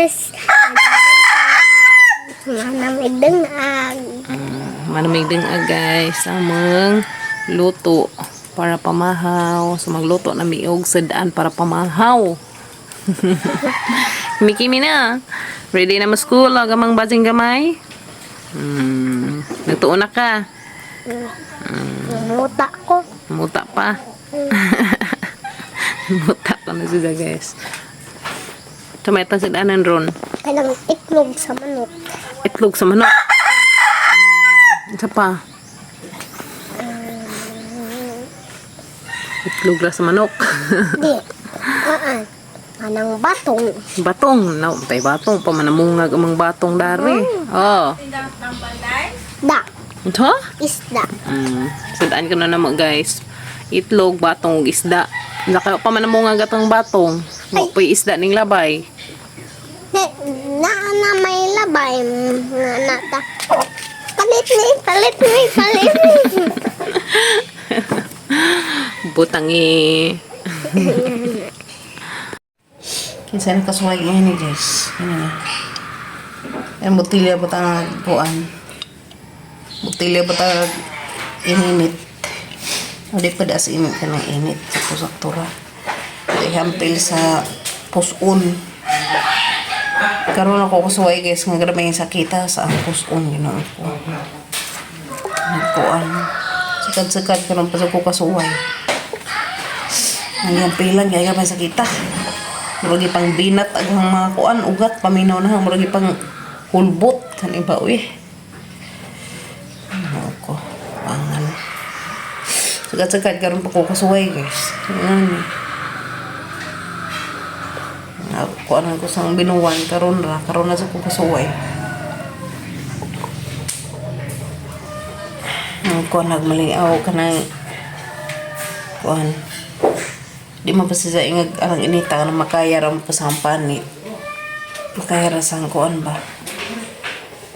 Guys. Manamig dungag. Manamig dungag, guys. Among luto para pamahaw. So magluto na mi og sud-an para pamahaw. Kimi-kimi na. Ready na mo school og amang basing gamay? Nagtuon na ka. Muta ko. Muta pa. Muta pa na siya, guys. Tomato sa danan ron. Kailang itlog sa manok. Itlog sa manok. Isa pa. Itlog ra sa manok. Di. Aan. Anang batong. Batong. No, tay batong pa manamungag amang batong dari. Oh. Da. Ito? Isda. Sundaan ko na namo, guys. Itlog, batong, ug isda. Naka pa manamungag atong batong. Mo po'y isda ning labay. Ne, na na may labay. Na na ta. Palit ni, palit ni, palit ni. Butangi. Kinsa na kasuway ngayon ni guys. Ano na? Ang botilya ba tang kuan? Botilya ba tang ininit? Hindi pa das init ka ng init. Sakto-sakto ra. Kay hampil sa puson. Karon ako kasuway, guys, nga grabe yung sakita sa ang puson Ginoo ko. Kuan. Sikad-sikad karon pa sa ko kasuway. Ang iyang pilan kaya may sakita. Murag pang binat ang mga kuan ugat paminaw na, murag pang hulbot kan iba uy. Ano ko pangan. Sagad-sagad karon pa ko kasuway, guys. Ano. Kuan ko sang binuwan karon ra, karon na sa ko kasuway. Ang kuan nagmalingaw kanang kuan. Di man pa siya ingag arang inita na makaya ra mo pa sa panit. Makaya ra sa kuan ba.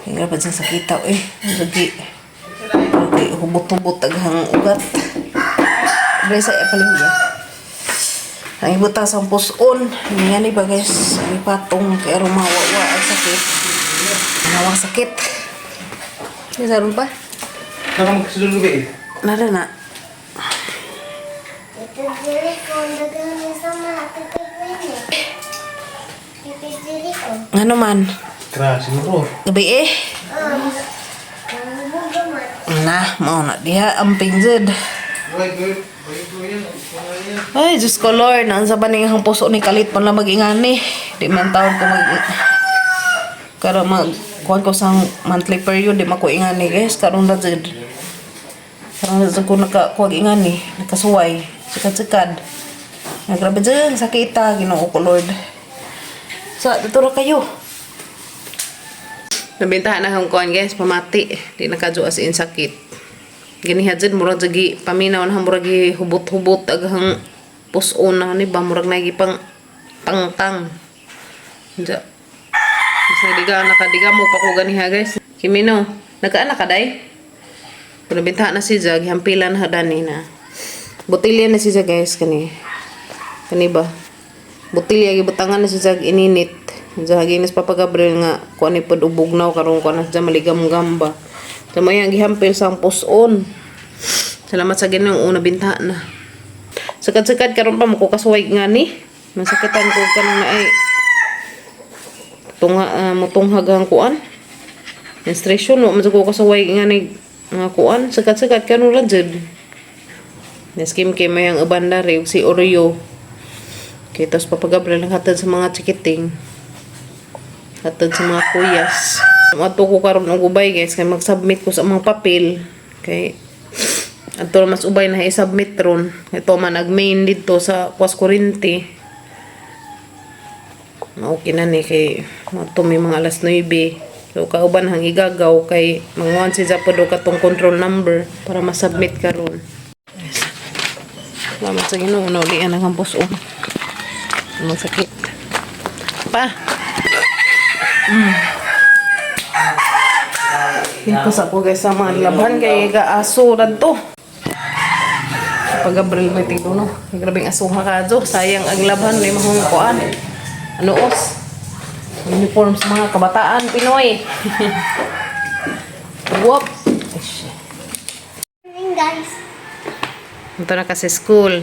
Kaya pa siya sakita eh. Lagi. Lagi hubot-hubot aghang ugat. Dre sa epalingya. Ang ibuta sa puson. Nga ni ba, guys? Ang ipatong kay aron mawawa ang sakit. Nawang sakit. Di sa pa? Saka magkasulog eh. Nara na. Ito dili ko, dagang sa mga titikwin eh. Ito dili ko. Ano man? Tara, siguro. Gabi eh. Ang bugaman. Na, mao na diha ang pinjed. Ay, Diyos ko Lord, naan sa baning ang puso ni kalit pa na mag-ingani. Di man taon ko mag... Kara mag... Kuhan ko sa monthly period, di mako ingani, guys. Karon na jud. Karon na jud ko nakakuhag ingani. Nakasuway. Sikad-sikad. Nga grabe dyan, sakita. Ginoo ko, Lord. Sa, dito ra kayo. Nabentahan na akong kuhan, guys, pamati. Di nakadyo as in sakit. Ganiha jud murag jagi paminaw na, murag gi hubot-hubot aghang puson na ni ba, murag nagi pang tangtang. Ja. Basta diga nakadiga mo pa ko ganiha, guys. Kimino, nakaana ka day? Kung nabentahan na si Jag, hampilan na dani na. Botilya na si Jag, guys, kani. Kani ba? Botilya gibutangan na si Jag ininit. Jag ginis Papa Gabriel nga kuan ni pod ubugnaw karon kuan na siya maligam-gam ba. Sa may ang gihampil sa puson. Salamat sa Ginoo una binta na. Sakad-sakad karon pa mo ko kasuway nga ni. Masakitan ko kanang na ay tunga mutunghag ang kuan. Menstruation wa man sa ko kasuway nga ni nga kuan, sakad-sakad karon ra jud. Naskim kay may ang uban dari ug si Oreo. Kay tapos Papa Gabriel naghatod sa mga chikiting. Hatod sa mga kuyas. Ato ko karon og ubay, guys, kay mag-submit ko sa mga papel kay ato mas ubay na i-submit ron. Ito man ag main dito sa Kwas Kurinte. Okay na ni kay ato may mga alas 9. So kauban hang igagaw kay manguan si Zapod og katong control number para ma-submit karon. Salamat sa Ginoo naulian ang campus oh. Ang sakit. Pa. Ito sa ko, guys, sa mga laban kay ga aso to. Pag Gabriel may tigdo no. Grabing asuha ka do. Sayang ang laban may mahong kuan. Ano os? Uniform sa mga kabataan Pinoy. Whoop! Ay, shit. Morning, guys. Ito na kasi school.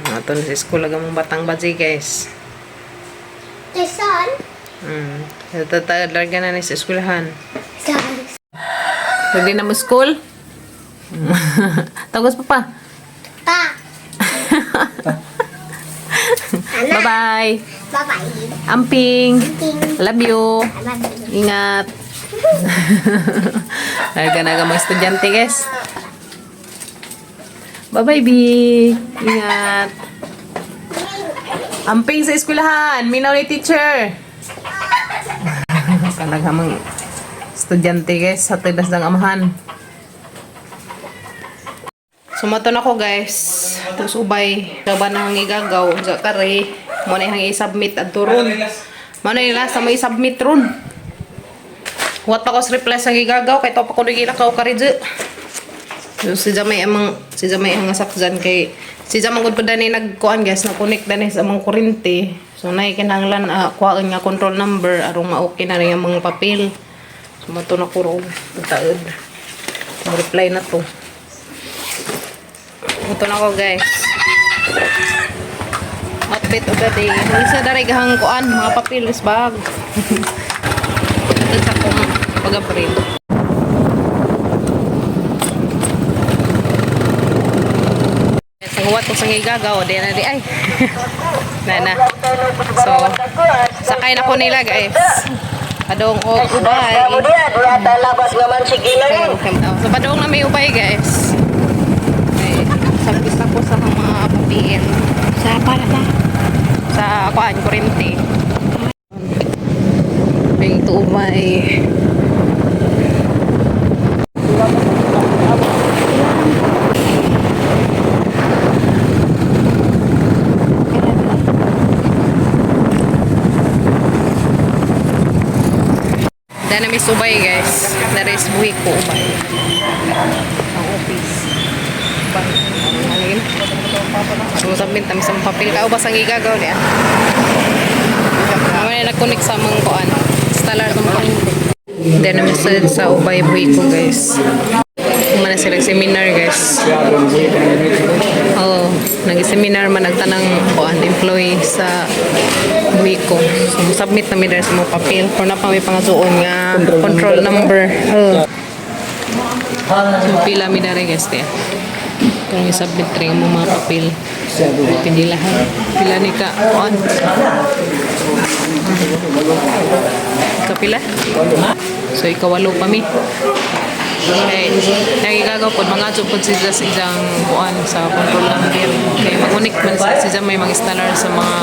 Ito na sa school ang mong batang baji, guys. The sun. Tatag larga na ni sa eskwelahan. Sun. Pwede na mo school? Tagos pa pa. Pa. Bye-bye. Bye-bye. Amping. Ting. Love you. I love you. Ingat. Larga na ang mga estudyante, guys. Bye-bye, B. Ingat. Amping sa eskwelahan. Minaw ni teacher. Talaga mga estudyante, guys. Sa tilas ng amahan. Sumaton ako, guys. Tapos ubay. Gaba na ang igagaw. Sa kare. Muna yung i-submit at ron. Muna yung last na may i-submit ron. Wat pa ko sa reply sa gigagaw kay to pa ko nagilakaw ka rin. So, si Jamay amang si Jamay ang sakjan kay si Jamay gud pa dani nagkuan guys, na-connect dani sa amang kurente. So nay kinahanglan kuhaan nga control number aron ma-okay na rin ang mga papel. So mato na ko ro taod. Mo reply na to. Ito na ko guys. Outfit of the day. Isa dari gahang kuan mga papel is bag. Ito sa kong pag-april. Sa huwat ko sa ngigagaw, di na di ay. Na na. So, sakay na ko nila guys. Padong og ubay. So, padong na may ubay guys. Okay. Sabis ako sa mga papel. Sa para ba? Sa kuan, kurente. Ping to ubay. Dahil na may subay guys. There is buhi ko ubay. Ang office. Ubay. Ano yun? Sumusabit namin sa papel. Kaubas ang igagaw niya. Kami na nag-connect sa mga kuan. Installer sa mga. Then namin sa ubay buhi ko guys. Kumana sila seminar guys. Oo, nag-seminar man nagtanang kuan employee sa Buhiko. So, submit na mi diri sa mga papel. Pero na pa may pangasuon nga control number. Oo. So, pila mi diri guys tiya. Kung i-submit rin ang mga papel. Pindilahan. Pila ni ka kuan. Kapila? So, ikawalo pa mi. Okay. Nagigagaw po, mga po sila sa isang kuan sa control number. Okay, mag-unik man sa sila may mga installer sa mga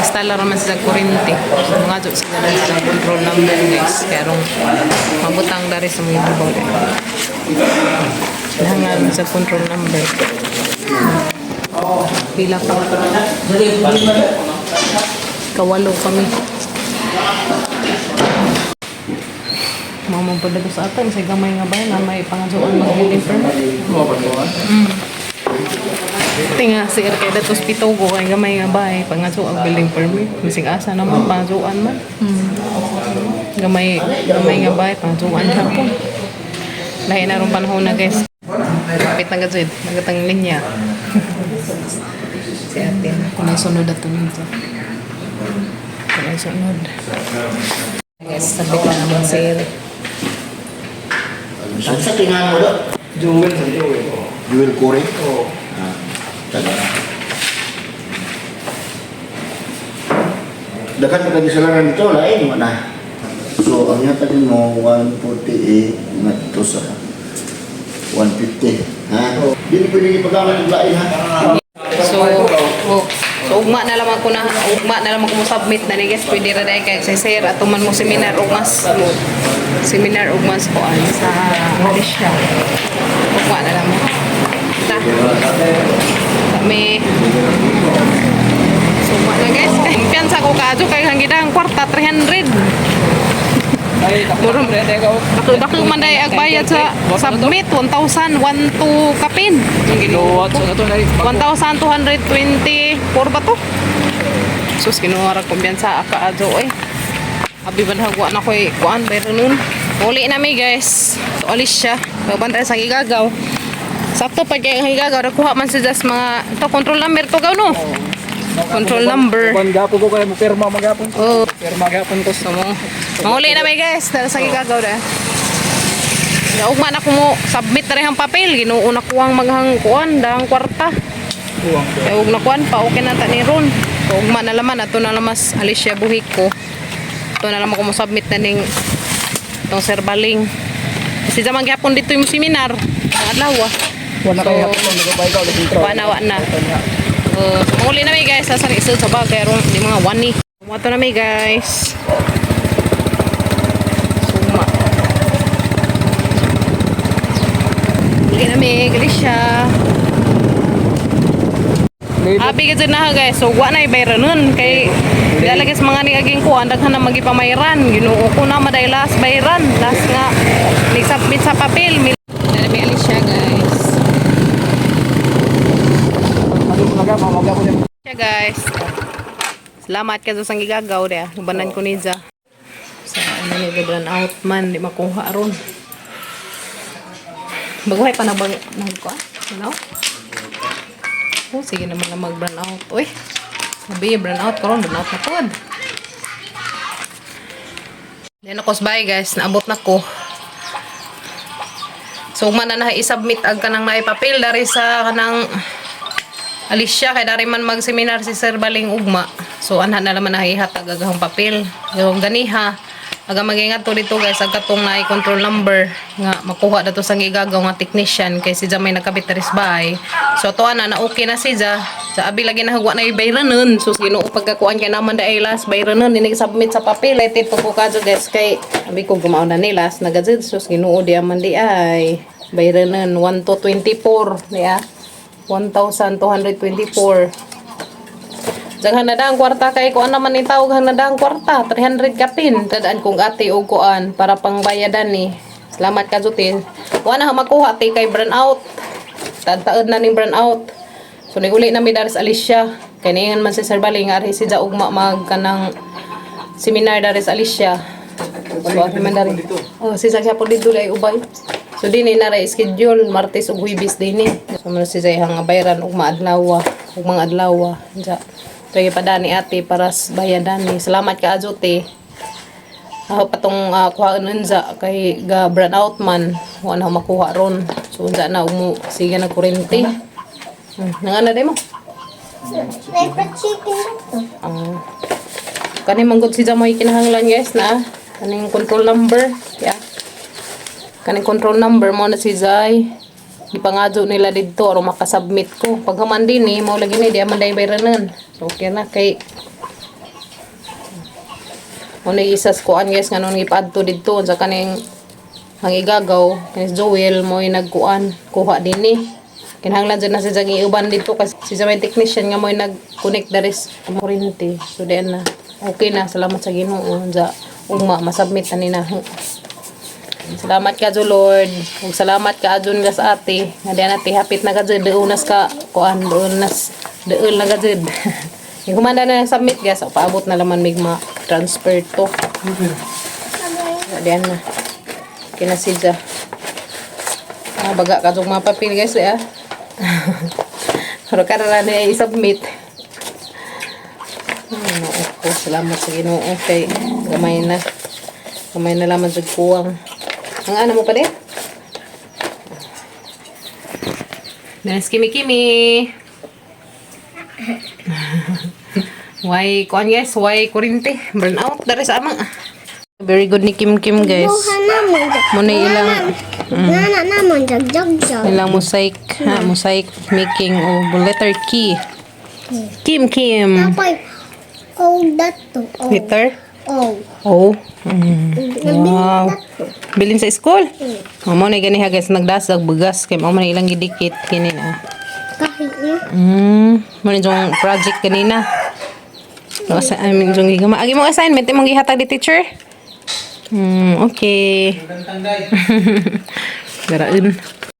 installer man sila kurente. So, mga sila sa control number guys. Kaya rong mabutang dari sa mga ibabaw dahil. Hangal sa control number. Pila pa. Kawalo kami. Mamang pala sa atin, sa gamay nga ba na may pangasuan mag-building permit. Tinga, si kay datos pitogo kay gamay nga ba pangasuan building permit. Mising asa naman pangasuan man. Gamay gamay nga ba pangasuan hapon. Lahi na rong panahon na guys. Kapit na gazid, nagatang linya. Si ate, kung may sunod ato nito. Kung may sunod. Guys, sabi ko naman sir. Sa tingan mo do? Jewel sa Jewel. Jewel Curry? Oo. Ah, taga. Dagan pa kami sa laran dito, lain mo na. So, ang yata din mo, 148, ngadto sa 150. Ha? Dili pwede ipagamit ang lain, ha? So, oh, so ugma na lang ako na ugma na lang ako mo submit na ni guys pwede ra dai kay sa sir ato man mo seminar ugmas mo seminar ugmas ko an sa Malaysia. Ugma na lang mo. Ta. Kami So, ugma na guys. Kumpiyansa ko kaadto kay hanggang ang kwarta 300. Ay, Muro. dre ka. Dako dako man dai ang bayad sa submit 1,000 12 kapin. Kilowatt sa ato dai. 1,224 ba to? Sus, kinuha ra kumpiyansa ka adto eh. Abi banhag wa na ko'y kuan bayro nun. Uli na mi, guys. So alis siya. Babantay sa gigagaw. Sakto pa kay ang gigagaw nakuha man si Jas mga to control number to gaw, no. Control number. Uban gapon ko kay mo pirma magapon. Oh. Pirma gapon ko. So mo. Manguli na mi, guys. Dara sa gigagaw da. Naugma na ko mo submit na rin ang papel. Ginoo na kuwang maghang kuan dahang kwarta. Kuwang. Kaya ug nakuan pa okay na ta ni ron. So ugma na laman ato na lamas Alicia buhik ko. Ito na laman ko mo submit na ning itong Sir Baling. Kasi zaman gyapon dito yung seminar. Ang adlaw ah. Wala So, kay hapon nagabay ka ulit intro. Wa na, wa na. So, manguli na mi, guys, sa isod sa bagay ron di mga wani. Wato na mi, guys. Suma. Uli na mi, Alicia. Abi ka na ha, guys. So wa na ibayran nun kay dala guys mga ni aging kuan daghan na magipamayran. Ginoo ko na maday last bayran. Last nga nag-submit sa papel. Dala mi Alicia, guys. Siya, guys. Salamat ka sa gigagaw dia. Ubanan ko niya. Sa ano ni brown out man di makuha ron. Baguhay pa na bang nagkuha? Ano? Oh, sige naman na mag-brown out. Uy, sabi, brown out karon, brown out na pod. Then ako bye, guys, naabot na ko. So man na i-submit ang kanang naipapil dari sa kanang Alicia kay dari man mag-seminar si Sir Baling ugma. So anha na naman nahihatag agahang papel. So ganiha aga magingat to dito, guys, ag katong naay control number nga makuha dato sa gigagaw nga technician kay si Ja may nakabit diri sa bahay. So ato ana na okay na si Ja. Sa abi lagi na hagwa na ibayranon. So Ginoo pagkakuan kay naman daay last bayranon ni submit sa papel ay tito ko kadto, guys, kay abi ko gumaon na ni last nagazid sus Ginoo di man di ay bayranon 1 to 24 niya. 1,224. Daghan na dang kwarta kay kuan naman ni tawag na dang kwarta 300 kapin. Tadaan kong ate og kuan para pangbayadan ni. Salamat ka Jutin. Wa na makuha te kay burn out. Taod na ning burn out. So niguli na mi daris Alicia. Kay niingon man si Sir Baling ari si Ja ugma mag kanang seminar daris Alicia. So ari man dari. Oh, si Sa po dito ay ubay. So dinhi na ra schedule Martes ug Huwebes dinhi. So man si Zay hang bayran ug maadlaw ug mga adlaw. Ja. So ipadani ate para bayadan ni. Salamat ka ajote. Ako patong kuhaan unza kay ga brand out man wa na makuha ron. So unza na umu sige na kurente. Nangana day mo. May pa-chicken na to. Ah. Kani manggod si Jamoy kinahanglan, guys, na kaning control number. Yeah. Kaning control number mo na si Zay. Gipangadyo nila didto aron makasubmit ko. Paghuman din eh, mo lagi ni di man day bayranan. So okay na kay mo na isas kuan, guys, nga nung gipaadto didto sa kaning ang igagaw kani si Joel mo nagkuan kuha din eh. Kinahanglan dyan na si Jang iuban dito kasi si may technician nga mo nag-connect dari sa kuryente. So diyan na. Okay na, salamat sa Ginoo. Unsa ugma masubmit na ni na. Salamat ka jo Lord. Ug salamat ka adun gas ate. Nga diyan ate hapit na ka jud duunas ka kuan duunas duol na ka jud. Yung humanda na submit, guys, o paabot na laman migma transfer to. So, diyan na. Kinasidya. Ah, baga ka jud mga papel, guys, eh, ah. Pero kada na i-submit. Ano ko, salamat sa Ginoo kay gamay na. Gamay na lamang jud kuwang. Ang ano mo pa din? Danas kimi kimi. Why kuan, guys, why kurinte? Burn out dari sa amang. Very good ni Kim Kim, guys. Buha na mo. Mo na ilang Nana na mo, jag jag jag. ilang mosaic, ha, mosaic making o letter key. Kim Kim. Napay, oh, that to. Oh. Letter Oh. O. Wow. Wow. Bilin sa school. Mamo na ganiha, guys, nagdasag bugas kay mao man ilang gidikit kini na. Kahit na. Mo na yung project kanina. No, sa I mean, yung gigama. Agi mong assignment imong gihatag di teacher? Okay. Garaun.